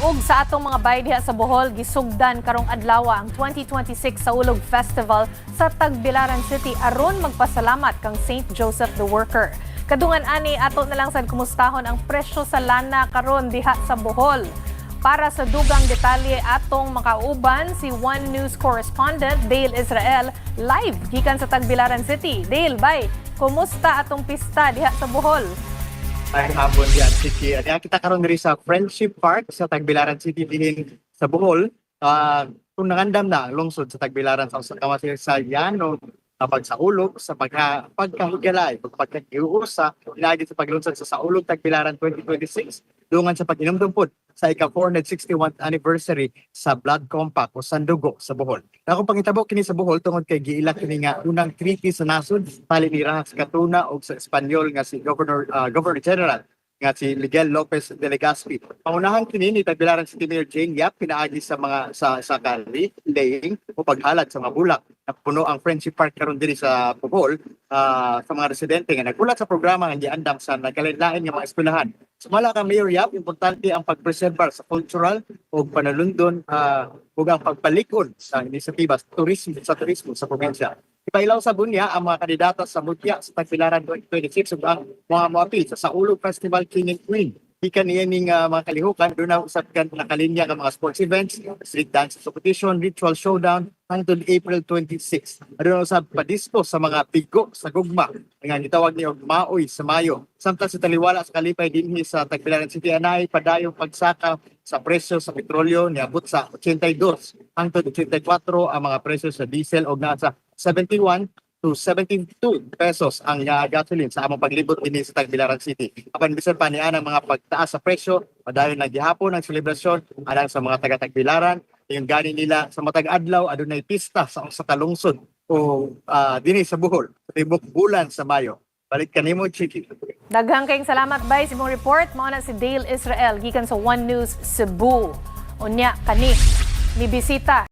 Ug sa atong mga bay diha sa Bohol, gisugdan karong adlaw ang 2026 Saulog Festival sa Tagbilaran City aron magpasalamat kang Saint Joseph the Worker. Kadungan ani, ato na lang sad kumustahon ang presyo sa lana karon diha sa Bohol. Para sa dugang detalye, atong makauban si One News correspondent Dale Israel live gikan sa Tagbilaran City. Dale, bye. Kumusta atong pista diha sa Bohol? Ay hapon diyan, Chiki. At kita karon diri sa Friendship Park sa Tagbilaran City dinhi sa Bohol. Kung nangandam na ang lungsod sa Tagbilaran sa usa ka sa Yano kapag sa ulog sa pagkahigalay, pagkakiusa pinaagi sa paglunsad sa Saulog Tagbilaran 2026, dungan sa pag-inumdum pod sa ika 461th anniversary sa Blood Compact o Sandugo sa Bohol. Akong pangitabo kini sa Bohol tungod kay giila kini nga unang treaty sa nasod tali ni Roxas Katuna og sa Espanyol nga si Governor General nga si Miguel Lopez de Legazpi. Pangunahan kini ni Tagbilaran City Mayor Jane Yap pinaagi sa mga sa wreath laying o paghalad sa mga bulak. Napuno ang Friendship Park karon diri sa Bohol sa mga residente nga nagulat sa programa nga giandam sa nagkalain-lain nga mga eskwelahan. Sumala kang Mayor Yap, importante ang pagpreserbar sa cultural o panalundon ug ang pagpalikon sa inisyatiba sa turismo sa probinsya. Ipailaw sa bunya ang mga kandidata sa Mutya sa Tagbilaran 2026 ug ang mga moapil sa Saulog Festival King and Queen. Gikan niya ning mga kalihukan, duna usab kan nakalinya nga mga sports events, street dance competition, ritual showdown hangtod April 26. Aduna usab padisco sa mga bigo sa gugma nga gitawag ni og Maoy sa Mayo. Samtang sa taliwala sa kalipay dinhi sa Tagbilaran City, anay padayong pagsaka sa presyo sa petrolyo, niabot sa 82 hangtod 84 ang mga presyo sa diesel og nasa 71 to 72 pesos ang gasoline sa among paglibot dinhi sa Tagbilaran City. Apan bisan pa niya ang mga pagtaas sa presyo, padayon na gihapon ang selebrasyon alang sa mga taga Tagbilaran. Yung gani nila sa matag adlaw adunay pista sa usa ka lungsod o dinhi sa Bohol sa tibok bulan sa Mayo. Balik kanimo, Chiki. Daghang kayong salamat, bay, sa imong report. Mao na si Dale Israel gikan sa One News Cebu. Unya kani ni bisita